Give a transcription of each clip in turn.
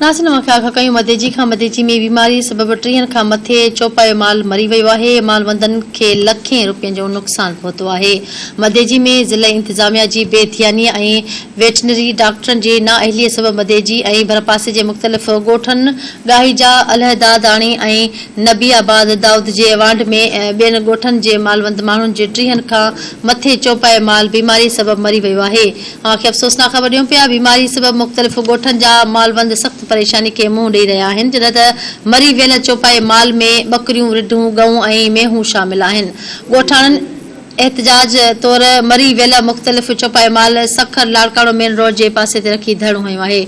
ناظرين اوهان کي آگاهه ڪيون مديجي کان مديجي ۾ بيماري سبب ٽيهن کان مٿي چوپايو مال مري ويو آهي مالوندن کي لکين روپين جو نقصان پهتو آهي مديجي ۾ ضلعي انتظاميا جي بي ڌياني ۽ ويٽنري ڊاڪٽرن جي نااهلي سبب مديجي ۽ ڀرپاسي جي مختلف ڳوٺن ڳاهيجا الهداداڻي ۽ نبي آباد دائود جي وانڍ ۾ ٻين ڳوٺن جي مالوند ماڻهن جي ٽيهن کان مٿي چوپايو مال بيماري سبب مري ويو آهي اوهان کي افسوسناڪ خبر ڏيون پيا بيماري سبب مختلف ڳوٺن جا مالوند سخت پريشاني کي منهن ڏئي رهيا آهن جڏهن ته مري ويل چوپائي مال ۾ ٻڪريون، رڍون، ڳئون ۽ مينهون شامل آهن. ڳوٺاڻن احتجاج طور مري ويل مختلف چوپائي مال سکر لاڙڪاڻو مين روڊ جي پاسي تي رکي ڌرڻو هنيو آهي.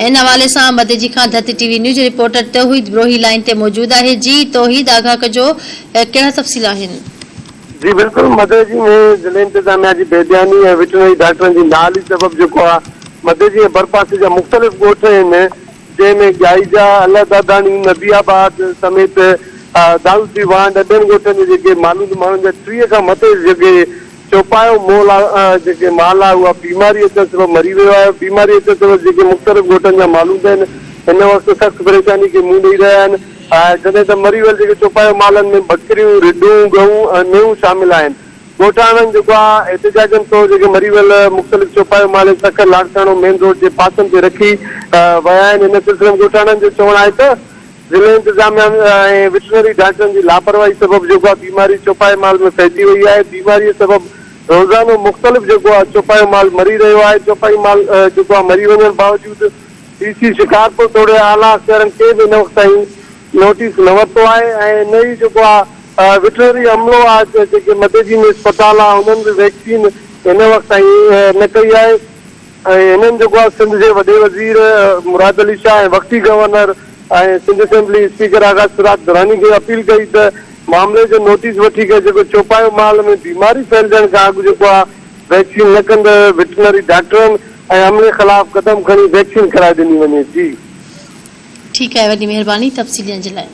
ان حوالي سان مديجي کان ڌرتي ٽي وي نيوز جي رپورٽر توحيد بروهي لائين تي موجود آهي جي توحيد آگاهه ڪجو ڪهڙا تفصيل آهن. جي بلڪل مدئجي ۾ ضلعي انتظاميا جي بي ڌياني ۽ وٽرنري ڊاڪٽرن جي نااهلي سبب جيڪو آ مدئجي ۽ ڀرپاسي جا مختلف ڳوٺ آهن جنهن ۾ ڳائيجا، الله داداڻي، نبي آباد سميت دائودي وانڍ ۽ ٻين ڳوٺن جي جيڪي مالوند ماڻهن جا 30 کان مٿي جيڪي چوپايو مول آ جيڪي مال آ اها بيماري اچڻ سبب مري ويو آهي بيماري اچڻ سبب جيڪي مختلف ڳوٺن جا مالوند آهن هن وقت سخت پريشاني کي منهن ڏئي رهيا آهن. ۽ جڏهن ته مري ويل جيڪي چوپايو مالن ۾ ٻڪريون، رڍون، ڳئون ۽ مينهون شامل آهن. ڳوٺاڻن جيڪو آ احتجاجن طور جيڪي مري ويل مختلف چوپايو مال سکر لاڙڪاڻو مين روڊ جي پاسن تي رکي ويا آهن. ان سلسلي ۾ ڳوٺاڻن جو چوڻ آهي ته ضلعي انتظاميا ۽ وٽرنري ڊاڪٽرن جي لاپرواهي سبب جيڪو آ بيماري چوپائي مال ۾ ڦهلجي وئي آهي. بيماري سبب روزانو مختلف جيڪو آ چوپايو مال مري رهيو آهي. چوپائي مال جيڪو آ مري وڃڻ باوجود ڊي سي شڪارپور توڙي اعليٰ اختيارين ڪنهن به هن وقت تائين نوٽيس نه ورتو آهي ۽ نه ئي جيڪو آ وٽرنري عملو آ جيڪي مدئجي ۾ اسپتال آ انهن به ويڪسين هن وقت تائين نه ڪئي آهي ۽ هنن جيڪو آ سنڌ جي وڏي وزير مراد علي شاهه ۽ وقتي governor ۽ Sindh assembly speaker Agha Siraj Durrani کي اپيل ڪئي ته معاملي جو نوٽيس وٺي ڪري جيڪو چوپايو مال ۾ بيماري ڦهلجڻ کان اڳ جيڪو آ ويڪسين نه ڪندڙ وٽرنري ڊاڪٽرن ۽ عملي خلاف قدم کڻي ويڪسين ڪرائي ڏني وڃي جي. ٺيڪ آهي وڏي مهرباني تفصيل ڏيڻ جي لاء.